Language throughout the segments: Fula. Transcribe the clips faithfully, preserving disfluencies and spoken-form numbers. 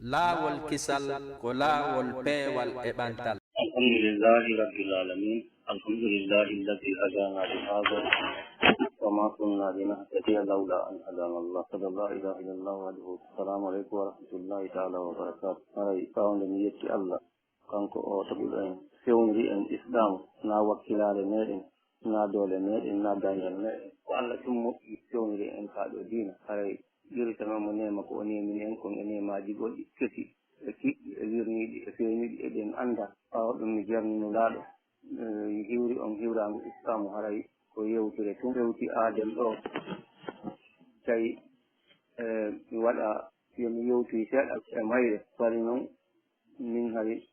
Laawol kisal ko laawol peewal e ɓantal. الحمد لله رب العالمين. الحمد لله الذي هدانا لهذا وما كنا لنهتدي لولا أن هدانا الله. أشهد أن لا إله إلا الله وحده. السلام عليكم ورحمة الله تعالى وبركاته. Haray, ɓaawo nde mi yetti Allah, kanko o tagi en, fewniri en Islaamu, na wakkilaare meɗen, na doole meɗen, na dañgal meɗen. Ko Allah ɗum moƴƴi, fewniri en ka ɗo diina. Haray, yurtano mo neema ko o neemini en kon e neemaaji goɗɗi kesi, e kiɗɗi, e wirniiɗi, e feeñuɗi, eɗen annda. Ɓaawo ɗum mi jarni Nulaaɗo, eh, hiwri on hiwraango Islaamu, haray ko yewtere tun hewti aaden ɗo. Tawi, eh, mi waɗa, yo mi yewtoy seeɗa e mayre. Fari non, min hari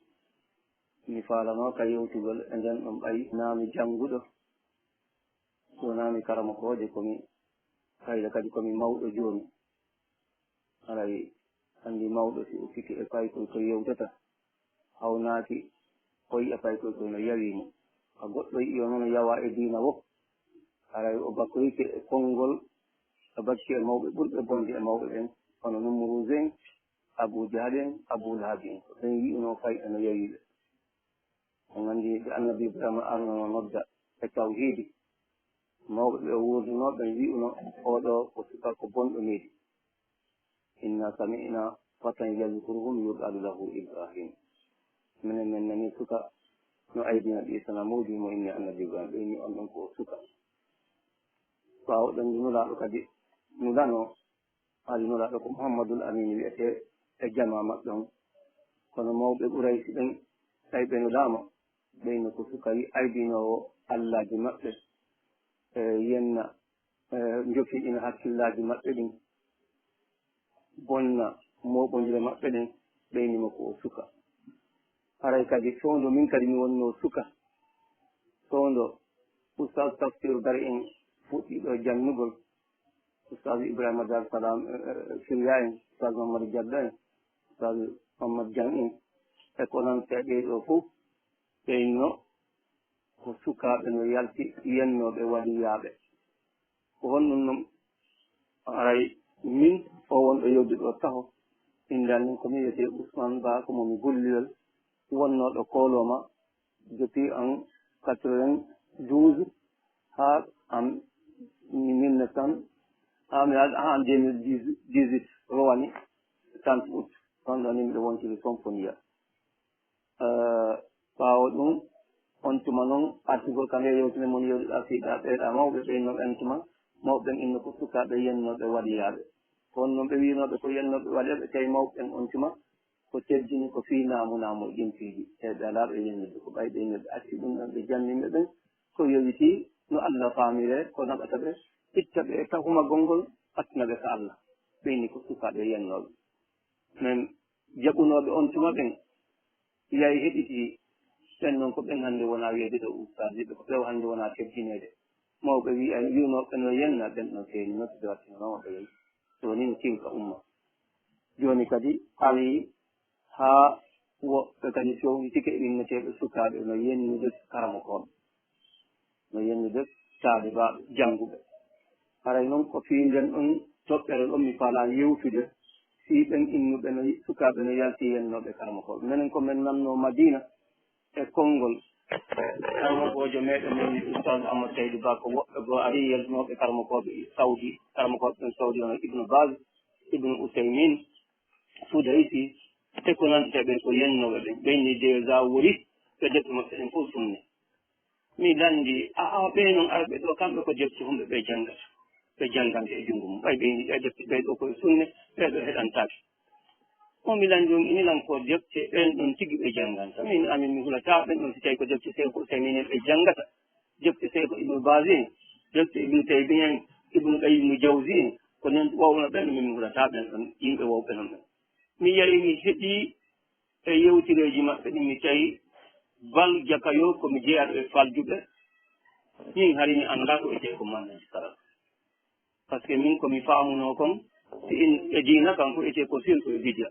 mi faalano ka yewtugol e nden ɗon ɓay naa mi jannguɗo, so naa mi karamokoojo, ko mi, kayre kadi ko mi mawɗo jooni. Haray anndi mawɗo si o fiki e paykoy ko yewtata, hawnaaki o yi'a paykoy koy no yawi mo. Ka goɗɗo yi'i o noon o yawa e diina wo, haray o bakkoyke e konngol, o bakki e mawɓe ɓurɓe bonde e mawɓe ɓen, hono Numruuzu en, Abu Jahal en, Abu Lahab en. Ko ɓen yi'unoo fayɓe no yawi ɓe. On anndi ɓe Annabi Ibrahima arnono nodda e tawhiidi. Mawɓe ɓe o wuurdunoo ɓen wi'uno, "Oo ɗoo ko suka ko bonɗo needi. Inna sami'na fatan yadhkuruhum yuqalu lahu Ibrahim." Minen men nani suka no aybina ɗi sanamuuji mo inni Annabi Ibrahima, ɓe inni on ɗon ko suka. Ɓaawo ɗon Nulaaɗo kadi nulanoo, Haali Nulaaɗo ko Muhammadul Amiin wiyetee e jamaa maɓɓe on. Kono mawɓe Quraysi ɓen, tawi ɓe nulaama, ɓe no ko suka wi aybinoowo allaaji maɓɓe, e yenna, e njofiɗina hakkillaaji maɓɓe ɗin, bonna mooɓondire maɓɓe ɗen, ɓe inni mo ko o suka. Haray kadi fewndo min kadi mi wonnoo suka, fewndo Ustaz Tafsir Bari en fuɗɗi ɗo jannugol, Ustaz Ibrahima Dar Salam, eh, eh, Siriya en, Ustaz Mamadou Diallo en, Ustaz Mamadou Diagne en, e ko nantee ɓee ɗoo fof, ɓe inno ko sukaaɓe no yalti yennooɓe waliyaaɓe. Ko honɗum non? Haray min o wonɗo yewdude ɗo taho, innde an min ko mi wiyetee Ousmane Ba, ko mo mi gollirel, wonnooɗo Koolooma, depuis en quatre-vingt-douze haa en mille neuf cent, haa mi, haa en deux mille dix-huit, rowani trente août, ɗon ɗon miɗo wontiri Somfoniya. Eh, ɓaawo ɗum, on tuma noon, artugol ka nde yewtere mon yewtuɗaa fii ɗaa ɓee ɗaa mawɓe ɓe inno ɓen tuma, mawɓe ɓen inno ko sukaaɓe yennooɓe waliyaaɓe. Ko on noon ɓe wiinooɓe ko yennooɓe waliyaaɓe, tawi mawɓe ɓen on tuma ko teddini ko fii naamu naamu e ɗin piiji. Tawi ɓe alaa ɓe yennude, ko ɓay ɓe inno ɓe acci ɗum ɗon, ɓe janni ɓe ɓen ko yowitii no Allah faamiree, ko naɓata ɓe, itta ɓe e tahumagol ngol, ɓattina ɓe ka Allah. Ɓe inni ko sukaaɓe yennooɓe. Men jaɓunooɓe on tuma ɓen, yahi heɓitii ɓen non ko ɓen hannde wonaa wiyeede ɗo ustaasiiɓe, ko ɓe o hannde wonaa teddineede. Mawɓe wi'a, wi'unooɓe no yenna, ɓen ɗon feeñi noddude wattinooma ɓe yehi. So woni no tilka umma. Jooni kadi ari haa woɓɓe kadi fewnditike e inneteeɓe sukaaɓe no yennude karamokooɓe. No yennude taalibaaɓe jannguɓe. Haray non ko fii nden ɗon toɓɓere ɗon mi faalaa yewtude fii ɓen innuɓe no sukaaɓe no yalti yennooɓe karamokooɓe. Menen ko men nannoo Madiina e konngol karamokoojo meɗen men Ustaz Ahmad Seydi Ba, ko woɓɓe goo ari yaltinooɓe karamokooɓe Sawdi, karamokooɓe ɓen Sawdi hono Ibnu Baz, Ibnu Usaymin, Sudaysi, e ko nanndi ɓen ko yennooɓe ɓen. Ɓen ni déjà wori ɓe defte maɓɓe ɗen fof sunne. Mi lanndi, a, a, ɓee noon arɓe ɗo, kamɓe ko defte honɓe ɓe janngata? Ɓe jannganta e junngo mum. Ɓay ɓe inni ɗee defte ɓee ɗo koye sunne, ɓee ɗo heɗantaake. O mi lanndi on, inilan ko defte ɓeen ɗon tigi ɓe jannganta. Min, amin, mi hulataa ɓeen ɗon, si tawii ko defte Seeko Usaymin en ɓe janngata, defte Seeko Ibnu Baaz en, defte Ibnu Taymiya en, Ibnu Qayyim Jawzi en, ko noon wawno ɓeen, min mi hulataa ɓeen ɗon, yimɓe wawɓe noon ɓeen. Mi yahi, mi heɗii e yewtireeji maɓɓe ɗin, mi tawi Bal Jakayo ko mi jeyaaɗo e faljuɓe, min hari mi anndaa ko etee ko mannaji kala. Parce que min ko mi faamunoo kon, si in e diina kan ko etee ko sirku e bidiya.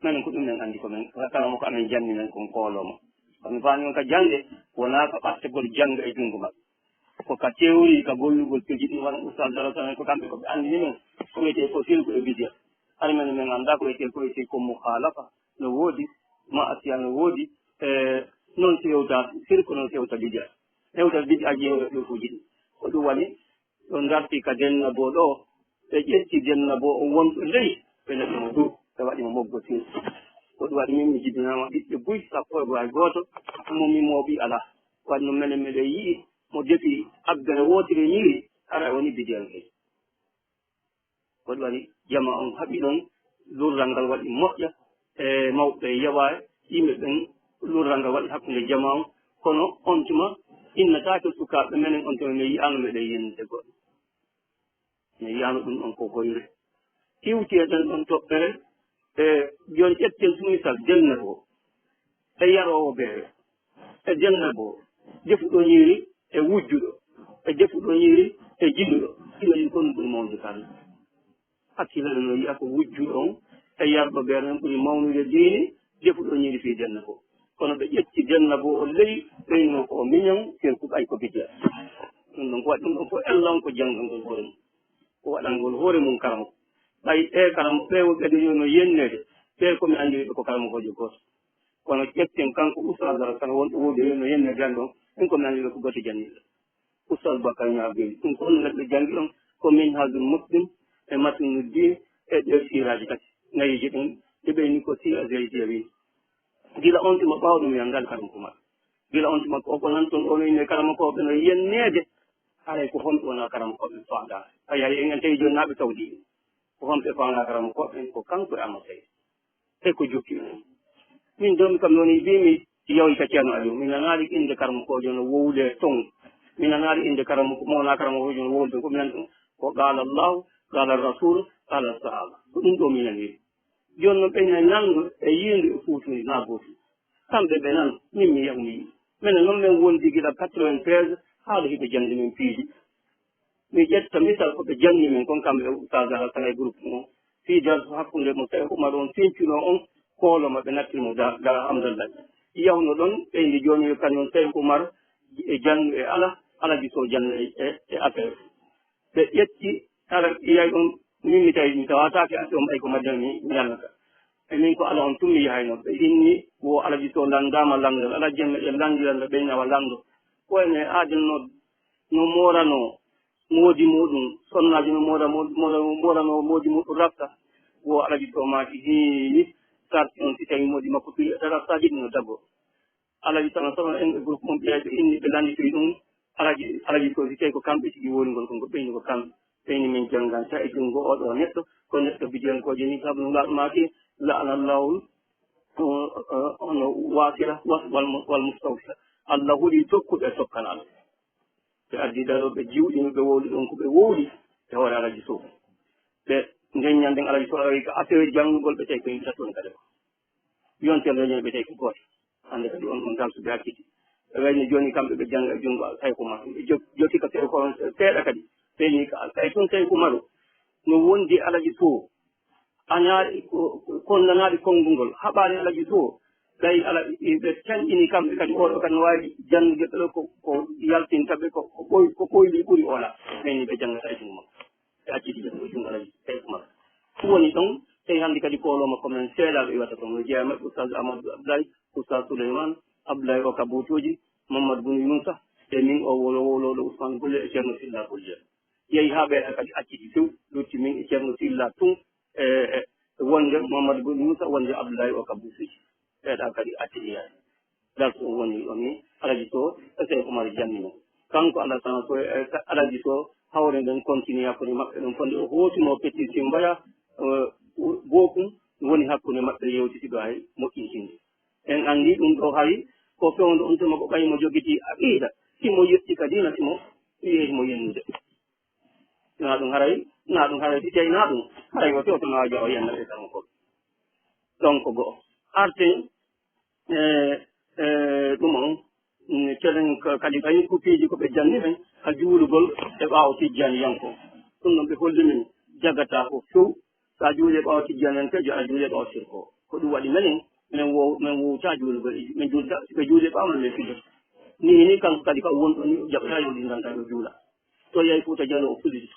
Menen ko ɗum men anndi ko men, kala mo ko amen janni men kon koolooma. Ko mi faami on ka jannde, wonaa ka ɓattegol jannga e junngo maɓɓe. Ko ka théorie, ka gollugol piiji ɗin, wano Oustaz Daro Sane, ko kamɓe ko ɓe anndini men, ko wiyetee ko sirku e bidiya. Hari men men anndaa ko wiyetee, ko wiyetee ko mukhalafa no woodi, ma'asiya no woodi, e noon si hewta sirku, noon si hewta bid'a. Hewta bid'aaji, hewta sirkuuji ɗi. Ko ɗum waɗi ɗo ngarti ka dennabo ɗo, ɓe ƴetti dennabo on wonɗo ley, ɓe naɓi mo dow, ɓe waɗi mo moggo sirku. Ko ɗum waɗi min mi jibinaama ɓiɓɓe buy sappo e go'o hay gooto, mo mi mooɓi alaa. Waɗi no menen meɗen yi'i mo defi abbere wootere ñiiri, hara woni bidiyanke. Ko ɗum waɗi jama on haɓi ɗon, lurral ngal waɗi moƴƴa, e mawɓe yawa, yimɓe ɓen, lurral ngal waɗi hakkunde jama on. Kono on tuma innataake sukaaɓe menen, on tuma mi yi'aano meɗen yennde goɗɗo. Mi yi'aano ɗum ɗon ko hoyre. Iwti e ɗen ɗon toɓɓere, e jooni ƴetten tun misal, dennabo, e yaroowo beere, e dennabo, defuɗo ñiiri e wujjuɗo, e defuɗo ñiiri e jiɗuɗo, ɗum en kon ɓuri mawnude kan. Hakkille no yi'a ko wujjuɗo on e yarɗo beere on ɓuri mawnude diini, defuɗo ñiiri fii dennabo. Kono ɓe ƴetti dennabo o ley, ɓeyno ko o miñan, sirku ɓay ko bid'a. Ɗum ɗon ko waɗi ɗum ɗon fof ella on ko janngangol hoore mum. Ko waɗangol hoore mum karamoko. Ɓay ɓe karamoko ɓe woɓɓe ɓe no yenneede, ɓe ko mi anndiri ɓe ko karamokoojo gooto. Kono ƴetten kanko Oustaz Dara Sala wonɗo woodi no yenneede an ɗon, ɗum ko mi anndiri ɓe ko gooto janngirɗo. Oustaz Bakar Ñaabel, ɗum ko honno neɗɗo janngi ɗon? Ko Minhajul Muslim e Matnu Din e ɗee siiraaji tati. Nayiiji ɗin, ɗi ɓeyni ko Siira Zeydiya wi. Gila on tuma ɓaawo ɗum wi'a ngal karamoko maɓɓe. Gila on tuma ko, ko nan toon ɗo no yimɓe karamokooɓe no yenneede, haray ko honɓe wonaa karamokooɓe faandaa. A yahi en, en tawi jooni naa ɓe tawdi. Ko honɓe faandaa karamokooɓe ɓen? Ko kanko e Amadou Sey. E ko jokki ɗum. Min jooni kam woni mbiimi yawta Ceerno Aliou. Mi nanaali innde karamokoojo no wowlee ton. Mi nanaali innde karamoko, mawna karamokoojo no wowlee ton. Ko mi nani ɗum ko qaala Allahu, qaala Rasuulu, qaala Sahaaba. Ko ɗum ɗo mi nani. Jooni noon ɓeyna ñalndu e yiindu e fuutundi naa gootum. Kamɓe ɓe nan, min mi yahu mi yi'i. Minen noon min wondi gila quatre-vingt-treize, haala hiɓe janngi min piiji. Mi ƴetta misal ko ɓe janngi min kon kamɓe e Oustaz Alassane e groupe mum. Fii darsu hakkunde mo Seeku Umar on fincunoo on, koolo maɓɓe natti mo da, da Hamdallahi. Yahno ɗon, ɓeydi jooni yo kañum Seeku Umar e janngu e ala, Alaji Sow janngu e, e, e affaire. Ɓe ƴetti, hara ɓiyay on, min mi tawi mi tawataake affaire on, ɓay ko majjam mi, mi yallata. E min ko ala on tun mi yahayno. Ɓe inni, wo Alaji Sow lanndaama lanndal, Alaji en meɗen lanndirande ɓeyna wa lanndo. Ko ene aaden no, no mooranoo moodi muuɗum, sonnaaji no moora, moora, mooranoo moodi muuɗum rafta. Wo Alaji Sow maaki, hii, sarti on si tawi moodi makko fii raftaji ɗi no dago. Alaji Sow, Sow en e groupe mum ɓiyay ɓe inni ɓe lannditoyi ɗum. Alaji, Alaji Sow si tawi ko kamɓe tigi woni ngol, kon ko ɓeyni ko kamɓe. Ɓeyni min jannganta e junngo oo ɗoo neɗɗo, ko neɗɗo bidiyankoojo ni, sabu no laaɗo maaki, la'ana Allahu, o, o, ono waasila, was-, wal mu-, wal mustawsila. Allah huli tokkuɓe e tokkanaaɓe. Ɓe addi ɗaɗo, ɓe jiwɗini, ɓe wowli ɗon ko ɓe wowli e hoore Alaji Sow. Ɓe nden ñanden Alaji Sow ari ka affaire janngugol, ɓe tawi ko yimɓe tati woni kadi ko. Yontere nden ɓe tawi ko gooto. Hannde kadi on, on darsu ɓe acciti. Ɓe wayno jooni kamɓe ɓe jannga e junngo Seeku Umaru. Ɓe jo-, jokki ka Seeku Umaru seeɗa kadi. Ɓe ni ka, kay tun Seeku Umaru no wondi Alaji Sow. Anaaɗi ko, ko, konnanaaɗi konngol ngol. Haɓaani Alaji Sow. Ɓay ala, ɓe canƴini kamɓe kadi, oo ɗoo kadi no waawi janngude ɓe ɗoo ko, ko yaltinta ɓe ko, ko ɓoy-, ko ɓoyli ɓuri ola. Ɓe ni ɓe janngata e junngo makko. Ɓe acciti janngo e junngo Alaji Seeku Umaru. Ɗum woni ɗon, tawi hannde kadi kooloo makko men seeɗaaɓe iwata toon. No jeyaa e maɓɓe Oustaz Amadou Abdoulaye, Oustaz Souleymane, Abdoulaye Oka Boutouji, Mamadou Boun Youssa, e min o wolo-, wowlooɗo Ousmane Golle e Ceerno Silla Golle. Yehi haa ɓeeɗa kadi acciti few, lutti min e Ceerno Silla tun, e, e, wonde Mamadou Boun Youssa, wonde Abdoulaye Oka Boutouji. Ɓeeɗa kadi acciti yaade. Darsu on woni ɗon ni, Alaji Sow, e Seeku Umaru janni mo. Kanko Alassane Sow, e, Alaji Sow, hawre nden continue hakkunde maɓɓe ɗon fonde. O hootunoo Petit Simbaya, e, Bokum, woni hakkunde maɓɓe yewtitiiɗo hay moƴƴintinde. En anndi ɗum ɗo hay ko fewndo on tuma ko ɓay mo jogitii aqiida, si mo yetti ka diina, si mo yehi mo yennude. Naa ɗum haray, naa ɗum haray, si tawi naa ɗum, haray o fewto naa jaɓa yenna ɓe tan ko. Donc, go'o. Arten, e, e, ɗum on, mm, kelen ka-, kadi kañum ko piiji ko ɓe janni ɓen, ka juulugol e ɓaawo tijjaaniyanko. Ɗum ɗon ɓe holli min jagata ko few, so a juuli e ɓaawo tijjaaniyankeejo, a juuli e ɓaawo sirko. Ko ɗum waɗi menen, men wo-, men wowta juulugol, men juulta, si ɓe juuli e ɓaawo men, men fillita. Ni, ni kanko kadi ka wonɗo ni, o jaɓata yo ɗin ganta yo juula. To yahi Fuuta Jaloo o fullitito.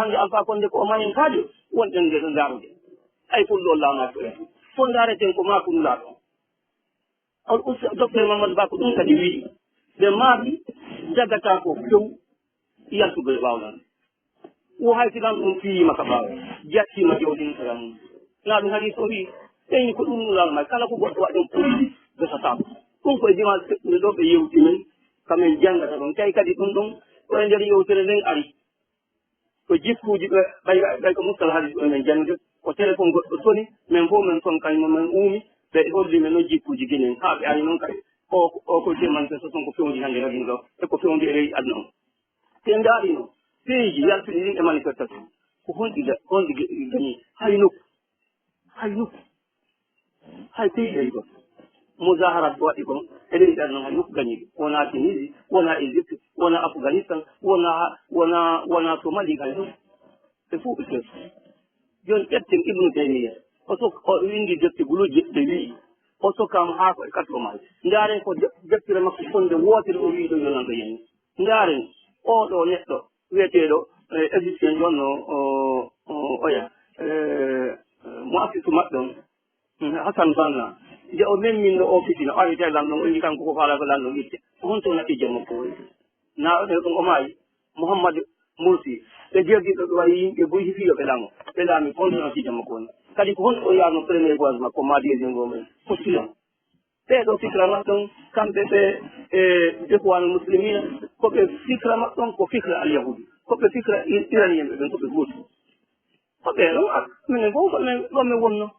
hannde Alpha Condé ko o mayen kaajo, wonɗen nde ɗo ndaarude. Ay pullo laamaaki ko en. Fof ndaareten ko maa ko nulaaɗo. On usta docteur Mamadou Ba ko ɗum kadi wi'i. Ɓe maaɓi jaggataa ko few yaltugol e ɓaawo lan. Wo hay si lan ɗum fiyima ka ɓaawo. Jattima jawdi ni kala mum. Na ɗum hadis o wi'i. Ɓeyni ko ɗum nulal may. Kala ko goɗɗo waɗi ɗum ɗum. Besataako. Ɗum koye dimanche ɓe ɗo ɓe yewti men. Kamen janngata ɗon. Tawi kadi ɗum ɗon. Ko e nder yewtere nden ari. Ko jikkuuji ɓe, ɓay, ɓay ko mustal hadis ɓe men janngude, ko téléphone goɗɗo soni, men fof men son kañum men uumi, ɓe holli men noon jikkuuji ginen, haa ɓe ari noon kadi, o, o ko je manifestation ko fewndi hannde kadi ɗo, e ko fewndi e leydi aduna o. Te ndaari noon, peeji yaltuɗi ɗin e manifestation, ko honɗi ga-, honɗi ga-, gañi, hay nokku, hay nokku. Hay peeji ɗen ɗon. Muzaharat ko waɗi kon, eɗen yiɗa noon hay nokku gañiiɗo. Wonaa Tunisie, wonaa Égypte, wonaa Afghanistan, wonaa, wonaa, wonaa Somalie hay ɗum. Ɓe fof ɓe kew. Jooni ƴetten Ibnu Taymiya. O sok-, o winndi defte guluuje ɓe wi'i. O sokkaama haa ko e quatre maji. Ndaaren ko de-, deftere makko fonde wootere o wi'i ɗo yonanɗo yimɓe. Ndaaren, oo ɗoo neɗɗo wiyeteeɗo, eh, égyptien ɗon no, o, o, oya, eh, mo assistu maɓɓe on, mm, Hassan Banna. Nde o memminno o fitina, o ari tawi lanɗo on, o inni kanko ko faala ko lanɗo on itte. Ko honto naɓɓi jamma ko woni? Na o ɗum o maayi, Mouhammad Morsi. Ɓe jerdi ɗo, ɓe waɗi yimɓe buy, hifi yo ɓe laamo. Ɓe laami, conséquence jamma ko woni. Kadi ko honɗo o yaarno premier voyage makko, ma deuxième voyage? Ko Sudan. Ɓee ɗo fikra maɓɓe on, kamɓe ɓe, e, Ikhwanul Muslimina, ko ɓe fikra maɓɓe on, ko fikra al-Yahudi. Ko ɓe fikra i-, Iranien ɓe ɓen, ko ɓe gooti. Ko ɓee ɗon, a, minen fof ko men, ɗo men wonno.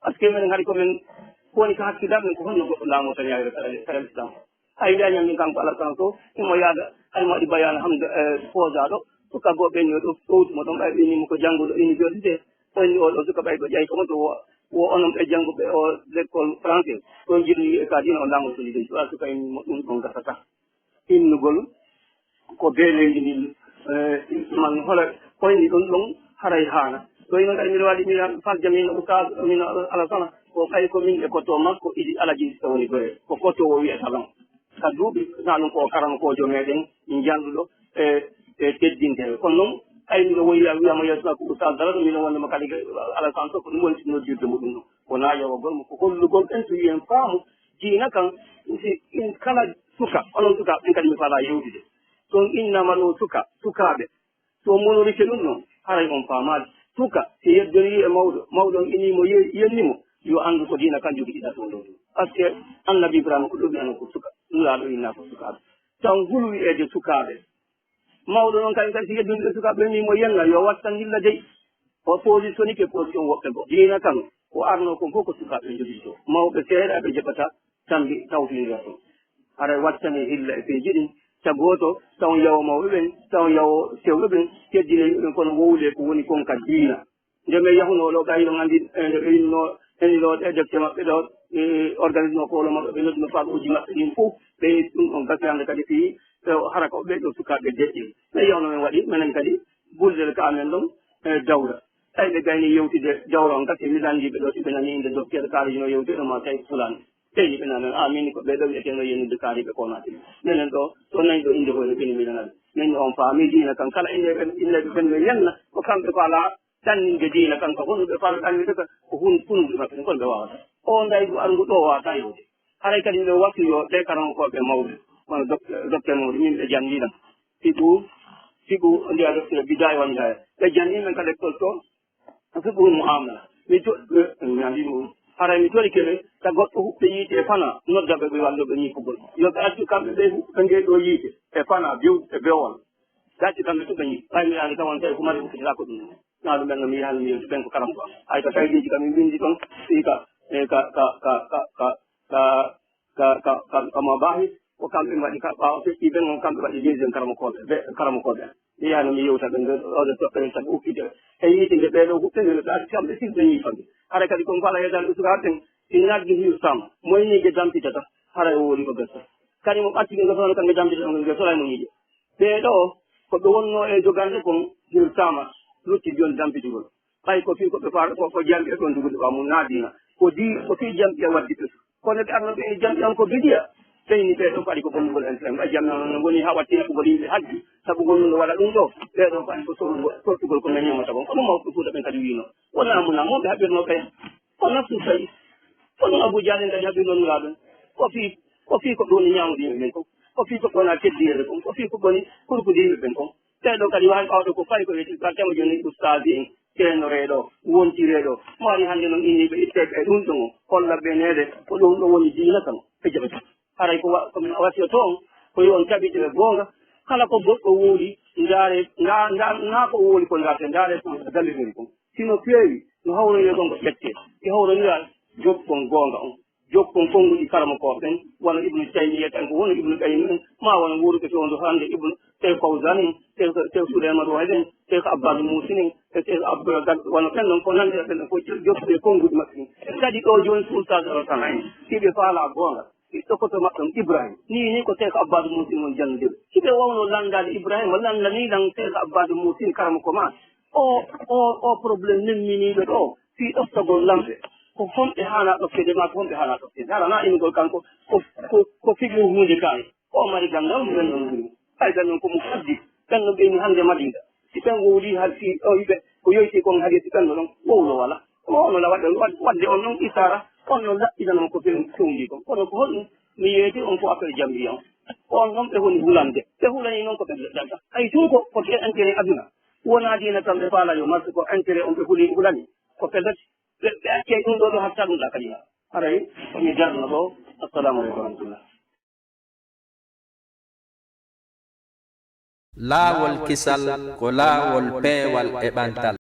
Parce que minen hari ko men, ko woni ko hakkilal men, ko honno goɗɗo laamoo tan yaayre kala, kala Islam. Hay mbiya ñammin kanko Alassane Sow, imo yaada, hay mo waɗi bayaan Hamda, e, Fooza ɗo, suka goo ɓenni o ɗo ɗowti mo ɗon, ɓay ɓenni mo ko jannguɗo université, o inni o ɗo suka ɓay ɗo ƴay ko mo to wo, wo onon ɓe jannguɓe o l'école français, ɗon jirni e ka diina o laamoo solidarité, wala suka inni mo ɗum ɗon gasata. Innugol ko bee leydi ndin, e, man hola koyni ɗum ɗon haray haana. Ɗo ino kadi mbiɗo waɗi, mbiɗa fal jamino ustaas, mino Alassane, ko kay ko min e koto makko idi alaji so woni gore. Ko koto o wiyata ɗon. Ka duuɓi, na ɗum ko karamokoojo meɗen, min jannduɗo e, e teddinte. Kono noon, ay mbiɗo woyya wiyama yeeso makko ustaas dara, mino wonde mo kadi Alassane Sow, ko ɗum woni noddirde mo ɗum ɗon. Wonaa yawagol mo, ko hollugol en so wiyen faamu diina kan, si in kala suka, onon suka, ɓen kadi mi faalaa yewtude. So on innama ɗo suka, sukaaɓe, so on monorike ɗum ɗon, haray on faamaali. Suka, si yeddori e mawɗo, mawɗo on inii mo ye-, yenni mo, yo anndu ko diina kan jogitiɗa ɗum ɗo. Parce que Annabi Ibrahima ko ɗum wiyano ko suka, Nulaaɗo innaa ko sukaaɓe. Tan hulu wi'eede sukaaɓe. Mawɗo noon kadi, kadi si yeddunde sukaaɓe ni mo yenna, yo wattan yilla dey. O positionike position woɓɓe goo. Diina kan, ko arno kon fof ko sukaaɓe jogitoo. Mawɓe seeɗa ɓe jaɓata tambi tawtoyira ɗum. Haray wattane hilla e peeji ɗin, sa gooto, taw yawo mawɓe ɓen, taw yawo sewɓe ɓen, teddine yimɓe ɓen, kono wowle ko woni kon ka diina. Nde min yahunoo ɗo, ɓay ɗon anndi, eh, nde ɓe innoo, eni ɗo, e defte maɓɓe ɗo, eh, organisme ko wolo maɓɓe, ɓe nodduno faaɓuuji maɓɓe ɗin fof, ɓe ɗum ɗon gasi hannde kadi fii, eh, hara ko ɓe ɗo sukaaɓe deƴƴe. Min yahunoo min waɗi, menen kadi, bulleɗe ka amen ɗon, eh, dawra. Tawi ɓe gayni yewtude dawra on, gasi mi lanndii ɓe ɗo, si ɓe nanii innde docteur Kaari no yewtude ɗo, ma tawi Fulaani. Tawi ɓe nanii, a min ko ɓe ɗo wi'etee no yennude Kaari ɓe ko naati. Menen ɗo, so nani ɗo innde hoyre ɓe ni mi nanaa. Min on faami diina kan, kala innde ɓe, innde ɓe ɓen no yenna, ko kamɓe ko alaa. Ɗanninde diina kan, ko honɗum ɓe faala ɗanninde kan? Ko hun-, funude maɓɓe, kon ɓe waawata. O ndaygu arngu ɗo waawata yewde. Haray kadi miɗo wasiyo ɓe karamokooɓe mawɓe, kono dok-, docteur mawɗo, min ɓe janngii ɗam. Fiqhu, fiqhu, mbiya docteur Bidaaya wa Nihaaya. Ɓe janngii men ka lekkol to, fiqhu muamala. Mi to-, ɓe, mi anndi ɗum. Haray mi torike ɓe, ka goɗɗo huɓɓe yiite e fana, nodda ɓe, ɓe wallo ɓe ñiifugol. Yo ɓe accu kamɓe ɓe huɓɓe ngee ɗoo yiite e fana, biw-, e bewol. Gacce kamɓe to ɓe ñiifi. Ɓay mi yaani tawon tawi ko mari huɓɓitata ko ɗum. Naa ɗum ɓen no mi yahan mi yewti ɓen ko karam ko am. Hay ko kaydiiji kam mi winndi ɗon, fii ka, e ka, ka, ka, ka, ka, ka, ka, ka, ka, ka, ka ma baahi, ko kamɓe mbaɗi ka ɓaawo feƴƴi ɓen, on kamɓe mbaɗi deuxième karamokooɓe, ɓe, karamokooɓe. Mi yahan mi yewta ɓen, ɓen ɗo, ɗo toɓɓe ɓen sabu ukkitde. E yiitinde ɓee ɗo huɓɓe, ɓe ɗo acci kamɓe fii ɓe ñiifan. Hara kadi kon ko Alla yeddani usukaaɓe ɓen, si nagge hiw sam, moyniige dampitata, haray o woni ko gasa. Kadi mo ɓattike gasa, kamɓe dampitata, on gasa, soray mo ñiiƴe. Ɓee ɗoo, ko ɓe wonnoo e jogande kon, hirtaama, lutti jooni dampitugol. Ɓay ko fii ko ɓe faala ko, ko jamɗe ɗon jogude ɓaawo mum, naa diina. Ko di-, ko fii jamɗe waddi ɓe. Kono ɓe arno ɓe jamɗe on ko bidiya. Ɓeyni ɓee ɗoo ko adi ko bonnugol en ɓay jamɗe on woni haa watti heɓugol yimɓe hajji. Sabu ngol ɗum ɗo waɗa ɗum ɗoo. Ɓee ɗoo ko adi ko sorugol, sortugol ko men ñamata kon. Ko ɗum mawɓe Fuuta ɓen kadi wiino. Wonaa mo na, mo ɓe haɓirno ɓe. Ko nafsu tawi. Ko ɗum Abu Jahl en kadi haɓirno Nulaaɗo en. Ko fii, ko fii ko ɗum woni ñaamde yimɓe ɓen kon. Ko fii ko ɗum wona teddireede kon. Ko fii ko ɗum woni kurkude yimɓe ɓen kon. Ɓee ɗoo kadi waawi ɓawde ko fayi ko wiyetee, ɓe artema jooni ustaaji en, ceenoreeɗo, wontireeɗo. Mo ari hannde noon inniiɓe itteeɓe e ɗum ɗon, holla ɓe neede, ko ɗum ɗo woni diina kan, ɓe jaɓata. Haray ko wa-, ko mi wasiyoto on, ko yo on tabite e goonga. Kala ko goɗɗo wowli, ndaare, ndaa, ndaa, naa ko o wowli ko ndaarte, ndaare ko dalliriri kon. Si no feewi, no hawrondiree kon ko ƴettee. Si hawrondiraa, jokkon goonga on. Jokkon konnguɗi karamokooɓe ɓen, wano Ibnu Taymiyya en, ko wano Ibnu Qayyim en, maa wano wuuruɓe fewndo hannde Ibnu, Cheikh Fawzan en, Cheikh, Cheikh Souleymane Ruhaili en, Cheikh Abbad Muhsin en, e Cheikh Abdul Gad, wano ɓen ɗon ko nanndi e ɓen ɗon fof jokkude konnguɗi maɓɓe ɗin. Kadi ɗo jooni so Oustaz Alassane en, si ɓe faalaa goonga, ɓiɗɗo koto maɓɓe on Ibrahima, nii nii ko Cheikh Abbad Muhsin woni janngude ɓe. Si ɓe waawno lanndaade Ibrahima, lanndanii lan Cheikh Abbad Muhsin karamoko maa, o, o, o problème nemminiiɗo ɗo, fii ɗoftagol lamɓe, ko honɓe haanaa ɗofteede maa ko honɓe haanaa ɗofteede? Hara naa innugol kanko ko, ko, ko fiɓi huunde kaari. O mari ganndal mo ɓen ɗon wuri. Hay ɓen ɗon ko mo faddi. Ɓen ɗon ɓeyni hannde Madina. Si ɓen wowlii hay fii o yiɓe ko yoyti kon hay si ɓen ɗon wowlo wala. Ko ono la waɗde, wad-, waɗde on ɗon isaara, on ɗon laɓɓinanoo ko ɓe fewndii kon. Kono ko honɗum mi yeeti on ko affaire jambiya on? Ko on ɗon ɓe woni hulande. Ɓe hulanii noon ko ɓe ndeɗɗanta. Hay tun ko, ko ɓe intérêt aduna. Wonaa diina tan ɓe faala yo marche, ko intérêt on ɓe huli, hulani. Ko pellet, ɓe, ɓe accay ɗum ɗo, ɗo hatta ɗum ɗa kadi. Haray, ko mi jarno ɗo. Assalamu aleykum wa rahmatullah. Laawol kisal ko laawol peewal e ɓantal.